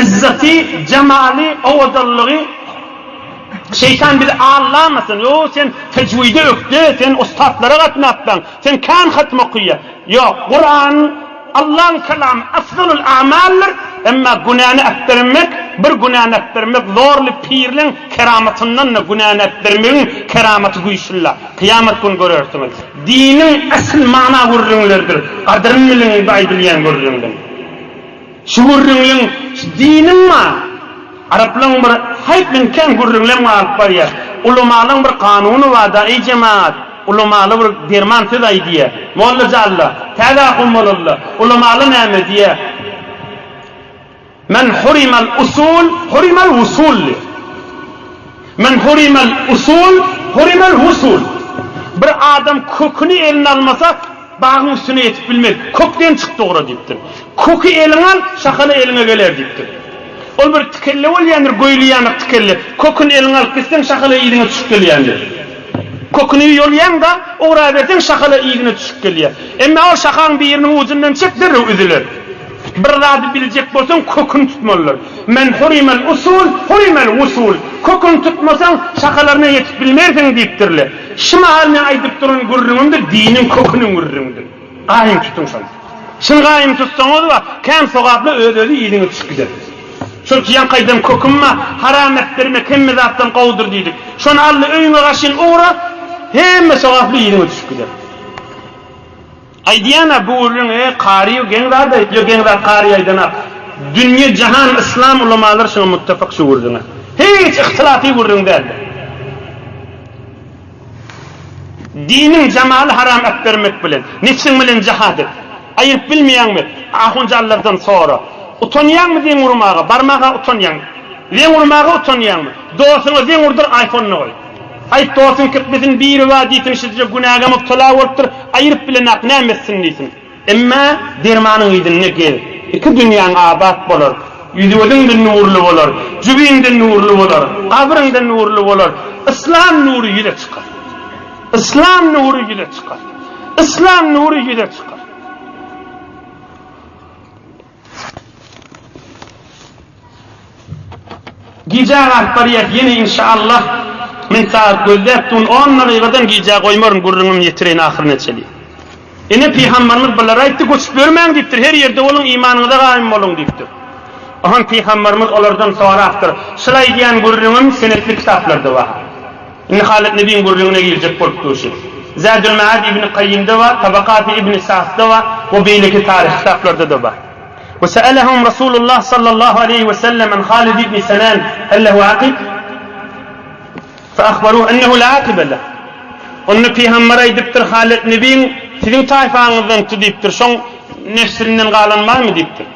yzzaty, jemaly, owadanlygy Şeýtan bizi allamasyn, Ýo, sen tejwide ökde, sen ussatlara gatnapbaň, sen kän hatm okyýa. Ýok, Kuran Allaň kalamy afzalul amaldyr, emma günäni äpbermek, bir günäni äpbermek zorly pirleň keramatyndan-da günäni äpbermegiň keramaty güýçlüla. Kyýamat gün görersiňiz. Diniň asl mana gürrüňleridir, gadyryny biliň bu aýdylýan gürrüňleň. Şu gürrüňleň şu diniň ma Araplaň bir haýp men kän gürrüňlem galyp barýar. Ulamalaň bir kanuny barda eý jemagat ulamaly bir derman söz aýdýa. Molla jalla, täze ahun bolanda ulamaly näme diýä. Men hurimal usul hurimal wusul diýýär. Men hurimal usul hurimal wusul. Bir adam köküni eline almasa, bagyň üstüne ýetip bilmez. Kökden çyk dogra diýipdir. Köki eliňe al, şahala eliňe geler diýipdir. Ol bir tikelle bolýandyr, göýli ýanyk tikelle. Köküni eliňe alyp gitseň, şahala yzyňa düşüp gelýändir. Köküni ýolýaň-da, ugraberseň, şahala yzyna düşüp gelýär. Emma ol şahaň biriniň ujundan çek, derrew üzüler. Bir zady biljek bolsaň köküni tutmalydyr. Men hurimel usul, hurimel wusul. Köküni tutmasaň, şahalaryna ýetip bilmersiň diýipdirler. Şu mahal men aýdyp duran gürrüňim-de diniň köküniň gürrüňidir. Gaýym tutuň şony. Şuny gaýym tutsaňyz bar, kän sogaply öz-özi yzyňyz düşüp gider. Şol ki ýaňky aýdan köküm bar, haram äpbermek hemme zatdan gowudyr diýdik. Şony al-da öýüňe gaşyn ugra, hemme sogaply yzyňa düşüp gider. Aýdýan-a bu gürrüň e kary geň zat aýt ýok geň zat kary aýdanak. Dünýe jahan yslam ulamalary şuňa muttafyk şu gürrüňe. Hiç yhtylafy gürrüň däldir. Diniň jamaly haram äpbermek bilen, nefsiň bilen jihad et. Aýyryp bilmeýäňmi? Ahunjallardan sora. Utanýaňmy zeň urmaga? Barmaga utanýaň. Zeň urmaga utanýaňmy? Dostuňa zeň urdur aýfonyny goý. Aýt dostuň kyrkbisin biri bar diýsin şije günäge mubtala bolupdyr aýyryp bilenak näme etsin diýsin. Emma dermanyň yzynda gez. Iki dünýäň abat bolar. Ýüzi-gözüň-de nurly bolar. Jübiň-de nurly bolar. Gabryň-da nurly bolar. Yslam nury ýüze çykar. Yslam nury ýüze çykar. Yslam nury ýüze çykar. Gijä galyp barýas ýene inşallah men sagat gözläp dun on dagygadan gijä goýmaryn gürrüňimi ýetireýin ahyryna çeli. Ine pygambarymyz bulara aýtdy göçüp ýörmäň diýipdir her ýerde boluň imanyňyza gaýym boluň diýipdir. Ohan pygamberimiz olardan sorapdyr. Şul aýdýan gürrüňim senetli kitaplarda bar. Indi Halyt Nebiň gürrüňine girjek bolup durşy. Zadül Maad Ibni Kaýýimde bar, Tabakaty Ibni Sa'dda bar we beýleki taryhy kitaplarda-da bar. We sa'alahum Rasulullah sallallahu aleýhi we sellem an Halid ibn Senan hal lehu aqib? Fe ahbaruhu ennehu la aqibe leh. Onda pygamber aýdypdyr, Halyt Nebiň siziň taýfaňyzdandy diýipdir, şoň neslinden galan barmy diýipdir.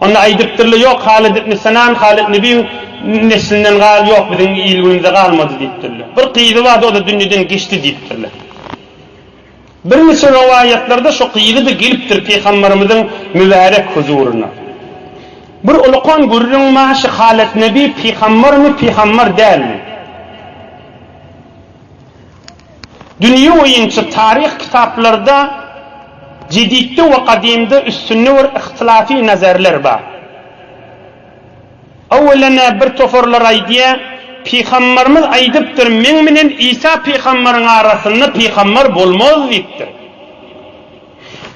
Onda aýdypdyrlar, Ýok, Halid ibn Senan, Halid Nebiň neslinden gal, ýok, biziň il-günümizde galmady diýipdirler. Bir gyzy bardy, o-da dünýeden geçdi diýipdirler. Birniçe rowaýatlarda şo gyzy-da gelipdir Pygamberimiziň mübärek huzuryna. Bir ulukan gürrüň bar, şu Halid Nebi pygambermi, pygamber dälmi? Dünýe boýunça taryh kitaplarda jeditde we gadymda üstünde bir yhtilafy nazarlar bar. Öwelene bir toparlar aýdýar, Pygambarymyz aýdypdyr, meň bilen Isa pygambaryň arasynda pygambar bolmaz diýipdir.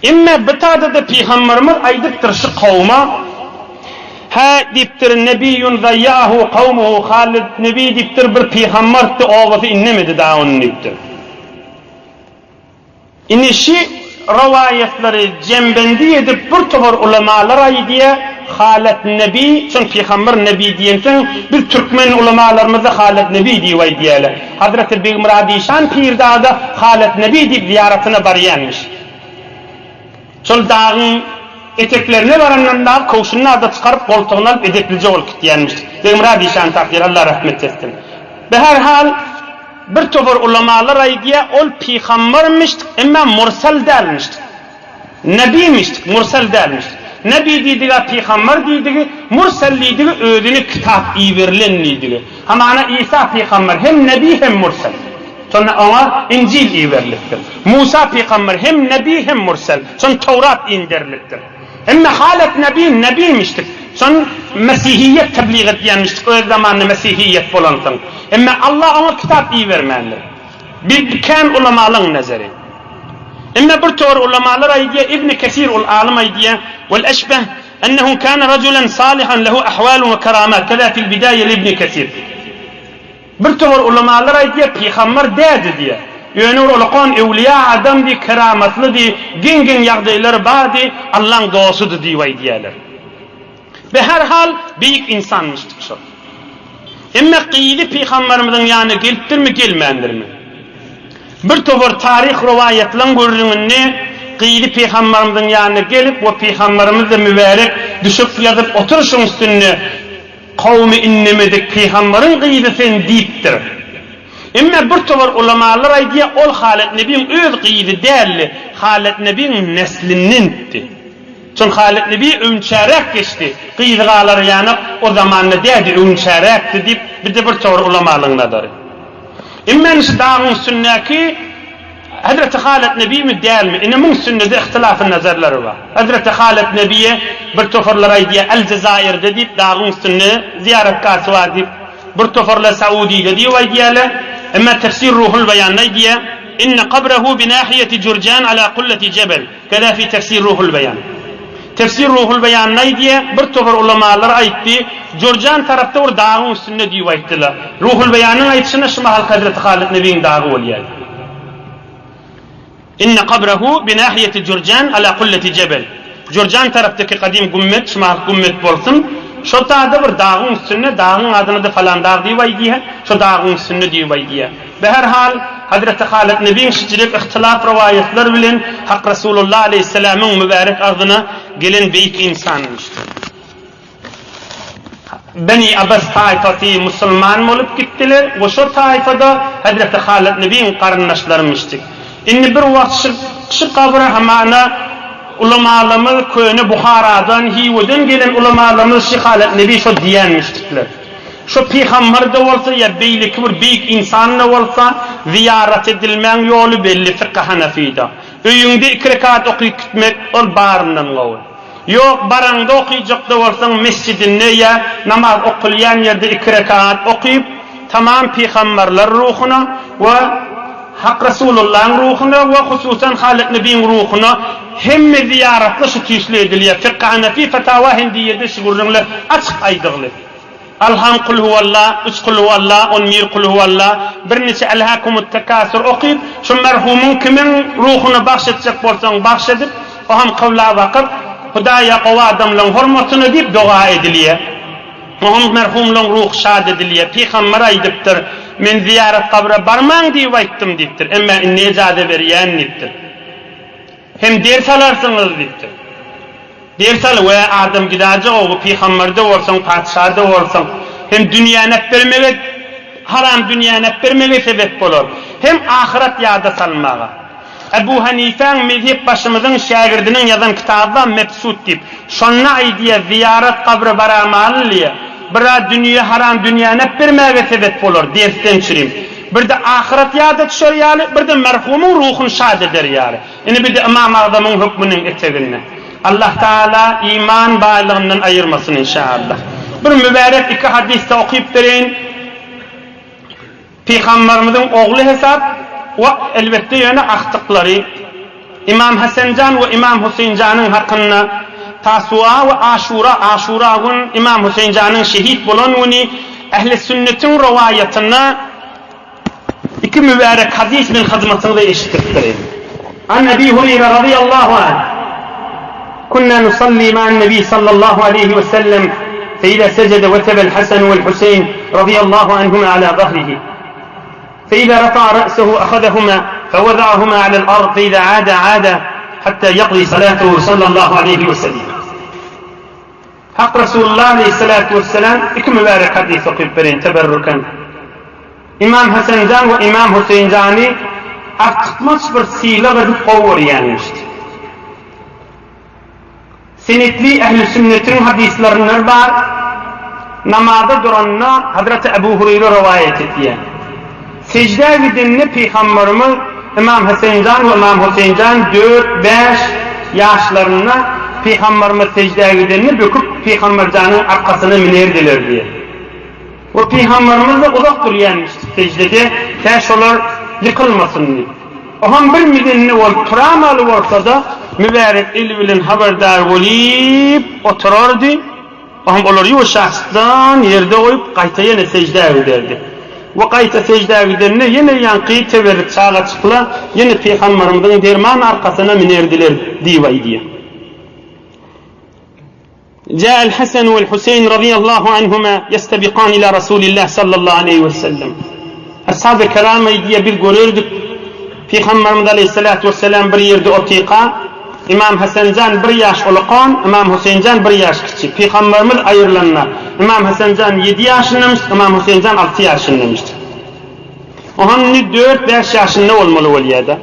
Emme bu tada-da pygamberimiz aýdypdyr şu kowma, Hä, diýipdir, Nebiýun zaýýahu kawmuhu Halid nebi diýipdir, bir pygamberdi, obasy innemedi dagy ony diýipdir. Indi şi rowaýatlary jembendi edip bir topar ulamalar aýdýar, Halid nebi, çün pygamber nebi diýensoň, biz türkmen ulamalarymyzda Halid nebi diýip aýdýarlar. Hazreti Begmyrat işan pir dagy-da Halyt Nebi diýip zyýaratyna barýanmyş. Şol dagyň eteklerine barandan dagy köwşüni da çykaryp, goltugyna alyp edeplije bolup gitýänmiş. Begmyrat işan takdyr, Allah rahmet etsin. Be her hal, bir topar ulamalar aýdýar, ol pygambermiş, emma mursal dälmiş. Nebimişdik, mursel dälmişdik. Nebi diýdigi-ä pygamber diýdigi, mursel diýdigi özüne kitap iberilen diýdigi. Hamana Isa pygamber hem nebi hem mursel. Şonda oňa Injil iberilipdir. Musa pygamber hem nebi hem mursel. Şonda Towrat inderilipdir. Emme Halet nebi nebimişdik. Şon mesihiýet tebliğ edýänmişdik öz zamanynda mesihiýet bolansoň. Emme Allah oňa kitap ibermändir. Bir kän ulamalaň nazary. Emme bir towar ulamalar aýdýar, Ibn Kesir ol alym aýdýar, Wal eşbeh ennehu kana rajulan salihan lehu ahwalun we keramat keza fil bidaýe li Ibn Kesir. Bir towar ulamalar aýdýar, pygamber däldi diýýär. Ýöne bir ulakan öwliýa adamdy, keramatlydy, geň-geň ýagdaýlary bardy, Allaň dostudy diýip aýdýarlar. Be her hal beýik ynsanmyşdyk şol. Emme gyzy pygamberimiziň ýanyna gelipdirmi gelmändirmi? Bir topar taryh rowaýatlaň gürrüňinde gyzy pygamberimiziň ýanyna gelip we pygamberimiz-de mübärek düşek ýazyp oturyşyň üstünde kowmy indemedik pygamberiň gyzy sen diýipdir. Emme bir topar ulamalar aýdýar ol Halet nebiň öz gyzy däldi, Halet nebiň neslindendi. Şol Halyt nebi öwünçäräk geçdi. Gyzy galar ýanak o zamanda dädi öwünçäräkdi diýip bir-de bir towar ulamalyň nazary. Emme şu dagyň üstündäki Hezreti Halyt nebimi dälmi? Ine muň üstünde-de yhtylafy nazarlar bar. Hezreti Halyt nebiýe bir toparlar aýdýar El-Jezairde diýip dagyň üstünde zyýaratgasy bar diýip. Bir toparlar Saudide diýip aýdýarlar. Emma Tefsir Ruhul Beýanda aýdýar, Inne kabrehu bi nahiýeti Jurjan ala kulleti jebel. Keza fi Tefsir Ruhul Beýan. Tefsir Ruhul Beýanda aýdýar, bir topar ulamalar aýtdy, Jurjan tarapda bir dagyň üstünde diýip aýtdylar. Ruhul Beýanyň aýdyşyna şu mahal Hezreti Halyt Nebiň dagy bolýar. Inne kabrehu bi nahiýeti Jurjan ala kulleti jebel. Jurjan tarapdaky gadym gümmet, şu mahal gümmet bolsun, şo dagda bir dagyň üstünde, dagyň adyna-da falan dag diýip aýdýar, şo dagyň üstünde diýip aýdýar. Be-her hal, Hazreti Halyt Nebiň şijirek yhtylaf rowaýatlar bilen Hak Resulullah aleýhissalamyň mübärek agzyna gelen beýik ynsanmyşdyr. Beni Abas taýfasy musulman bolup gitdiler we şo taýfada Hazreti Halyt Nebiň garyndaşlarymyşdyk. Indi bir wagt şu şu gabra hamana ulamalarymyz köne Buharadan, Hiweden gelen ulamalarymyz şy Halyt Nebi şo diýenmişdikler. Şo pygamber-de bolsa ýa beýleki bir beýik ynsan-da bolsa, zyýarat edilmäň ýoly belli fykhy hanafyda. Öýüňde iki rekat okyp gitmek, ol baryndan gowy. Ýok, baraňda okyjak-da bolsaň, mesjidinde ýa namaz okulýan ýerde iki rekat okyp, tamam pygamberler ruhuna we. Hak Resulullahyň ruhuna we hususan Halyk Nebiň ruhuna hemme zyýaratlar şu tüýsli edilýär. Fykhy Hanefi Fetawa Hindiýede şu gürrüňler açyk aýdygly. Alham Kulhuwalla, üç Kulhuwalla, on bir Kulhuwalla, birniçe Elhäkumut-tekasur okyp, şu merhumyň kimiň ruhuna bagş etjek bolsaň bagş edip, o hem kybla bakyp, Hudaýa gowy adamlaň hormatyna diýip doga edilýär. Oňam merhumlaň ruhy şad edilýär. Pygamber aýdypdyr, Men zyýarat gabra barmaň diýip aýtdym diýipdir. Emma indi ejaza berýän diýipdir. Hem ders alarsyňyz diýipdir. Ders al we adam gidajak ogy pygamber-de bolsaň, patyşa-da bolsaň, hem dünýäni äpbermege, haram dünýäni äpbermege sebep bolar, hem ahyret ýada salmaga. Ebu Hanifäň mezhep başymyzyň şägirdiniň ýazan kitaby bar Mebsut diýip. Şonda aýdýar, zyýarat gabra baramaly diýýär. Bir-ä dünýe haram dünýäni äpbermäge sebep bolar, dersden çürim. Bir-de ahyret ýada düşer ýaly, bir-de merhumyň ruhuny şat eder ýaly. Ine bir-de Ymam Agzamyň hökmüniň eteginde. Allah Tagala iman baýlygyndan aýyrmasyn inşaallah. Bir mübärek iki hadys-da okyp bereýin. Pygambarymyzyň ogly hesap we elbetde ýöne agtyklary Ymam Hasenjan we Ymam Huseýnjanyň hakynda Tasua we Aşura, Aşura gün Ymam Huseýnjanyň şehit bolan güni Ähli sünnetiň rowaýatynda iki mübärek hadys men hyzmatyňyza eşitdirip An Ebi Hureýre razyýallahu anh Kunna nusalli ma'an Nebi sallallahu aleýhi we sellem feýza sejede wetebel Hasan wel Huseýn razyýallahu anhuma ala zahrihi feýza rafa'a ra'sehu ahadahuma fewaza'ahuma alel ard feýza ada ada hatta ýakdi salatahu sallallahu aleýhi we sellem Hak Resulullah aleýhissalatu wessalam iki mübärek hadys okyp bereýin teberruken. Ymam Hasan jan we Ymam Huseýin jany artykmaç bir sylag edip gowy görýänmişdi. Senetli ähli sünnetiň hadyslarynda bar, namaza duranda Hazreti Ebu Hureýre rowaýat edýär. Seždä gidende Pygamberimiz Ymam Hasan jan we Ymam Huseýin jan dört-bäş ýaşlarynda Pygamberimiz seždä gidende böküp Pygamber janyň arkasyna minerdiler diýýär. We Pygamberimiz-de uzak durýanmyş seždede, tä şolar ýykylmasyn diýip. Oňam bir müdenne bolup turamaly bolsa-da, mübärek eli bilen habardar bolyp oturardy. Oňam olary ýuwaşjaksdan ýerde goýup, gaýta ýene seždä giderdi. We gaýta seždä gidende ýene ýaňky teberrik çagajyklar ýene Pygamberimiziň derman arkasyna minerdiler diýip aýdýar. Ja'al Hasan wal Huseýn razyýallahu anhuma ýestebikan ila Rasulillah sallallahu aleýhi we sellem. Ashab-y kiram aýdýar, biz görerdik, Pygamberimiz aleýhissalatu wesselam bir ýerde otyka, Ymam Hasan jan bir ýaş ulukan, Ymam Huseýn jan bir ýaş kiçi. Pygamberimiz aýrylanda, Ymam Hasan jan ýedi ýaşyndamyş, Ymam Huseýn jan alty ýaşyndamyş. Oňam indi dört-bäş ýaşynda bolmaly bolýar-da.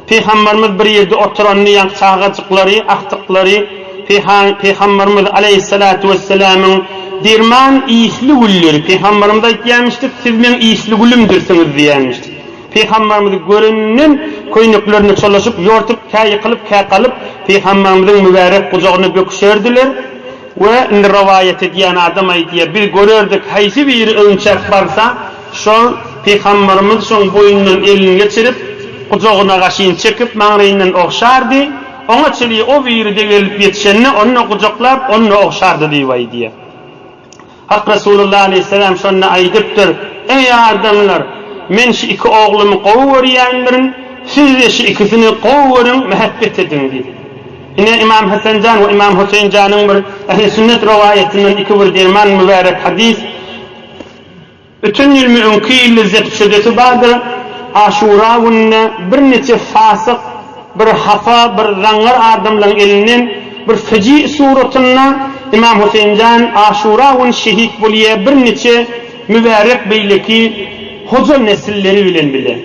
Pygamberimiz bir ýerde oturanda ýaňky çagajyklary, agtyklary Pygamberimiz aleýhissalatu wessalamyň derman ysly gülleri, Pygamberimiz aýtýarmyşdyk, Siz meň ysly gülümdirsiňiz diýýärmişdik. Pygamberimizi göreninden köýneklerine çolaşyp, ýortup, kä ýykylyp, kä galyp, Pygamberimiziň mübärek gujagyna böküşerdiler we indi rowaýat edýän adam aýdýar, biz görerdik, haýsy biri öňçäk barsa, Şol Pygamberimiz şoň boýnundan elini geçirip, gujagyna gaşyny çekip, maňraýyndan ogşardy. Oňa çenli o biri-de gelip ýetişende, ony-da gujaklap, ony-da ogşardy diýip aýdýar. Hak Resulullah aleýhissalam şonda aýdypdyr, Eý, adamlar! Men şu iki oglumy gowy görýändirin, siz-de şu ikisini gowy görüň, mähebbet ediň diýip. Ine, Ymam Hasan jan we Ymam Huseýin janyň bir Ehli-sünnet rowaýatyndan iki bir derman mübärek hadys. Öten ýylmy öňki ýylda zepçedesi bardyr, Aşura gününe birniçe fasyk, bir hapa, bir zaňňar adamlaryň elinden bir feji suratynda Ymam Huseýinjan Aşura güni şehit bolýar birniçe mübärek beýleki hoja nesilleri bilen bile.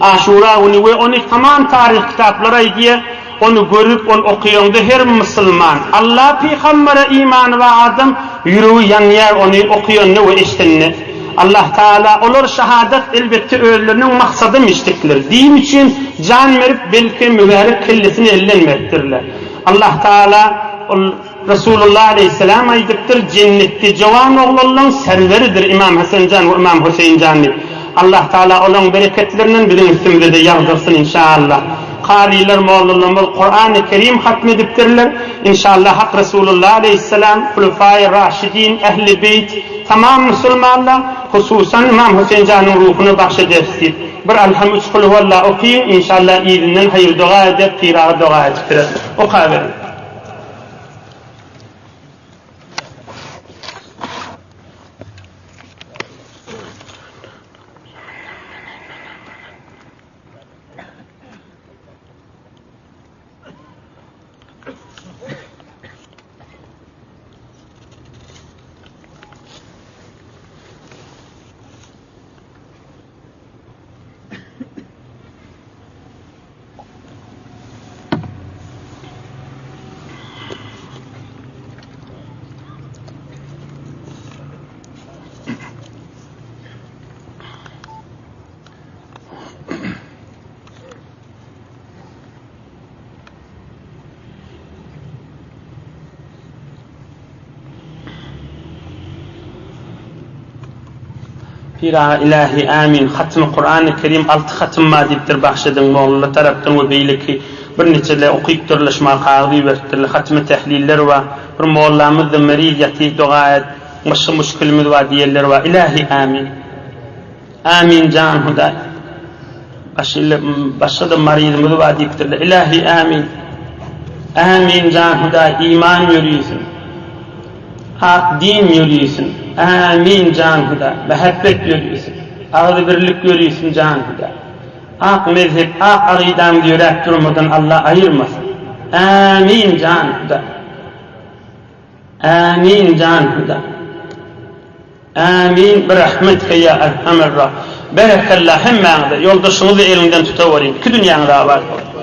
Aşura güni we ony tamam taryh kitaplary aýdýar. Ony görüp, ony okaýaňda her musulman, Alla pygambere imany bar adam ýüregi ýanýar ony okaýanda we eşdende. Allah Tagala olar şahadat elbetde özleriniň maksadam eşdikler. Din üçin jan berip belki mübärek kellesini elden beripdirler. Allah Tagala ol Resulullah aleýhissalam aýdypdyr, Jennetde jowan oglanlaň serweridir Ymam Hasan jan we Ymam Huseýin jan diýip. Allah Taala olaň bereketlerinden biziň üstümize-de ýagdyrsyn inşallah. Karylar, mollalarymyz Kurany Kerim hatm edipdirler. Inşallah Hak Resulullah aleýhissalam, Hulefaýy Raşidin, Ehli Beýt, tamam musulmanlar, hususan Ymam Huseýn janyň ruhuna bagş ederis diýip, bir Alham üç Kulhuwallah okyň, inşallah yzyndan haýyr doga eder, Pyragy doga edip berer. Okaberiň. Pir aga ilahi amin hatymy Kurany Kerim alty hatym bar diýipdir bagşydyň molla tarapdan we beýleki bir niçeler okypdyrlar şumal kagyz iberipdirler hatymy tehliller bar bir mollamyzda meriz ýatyr doga et başga muşkilimiz bar diýenler bar ilahi amin. Amin jan Hudaý. Başyla başga-da maryzymyz bar diýipdirler. Ilahi amin. Amin jan Hudaý iman ýörisin. Ak din ýörisin. Amin jan Hudaý. Mähebbet ýörisin. Agzybirlik ýörisin jan Hudaý. Ak mezhep, ak agydamyz ýöräp durmadan Allah aýyrmasyn. Amin jan Hudaý. Amin jan Hudaý. Amin birahmetike ýa erhamer ra. Berekella hemmäňize ýoldaşyňyzy eliňden tutaweriň iki dünýäňiz abat bolsun.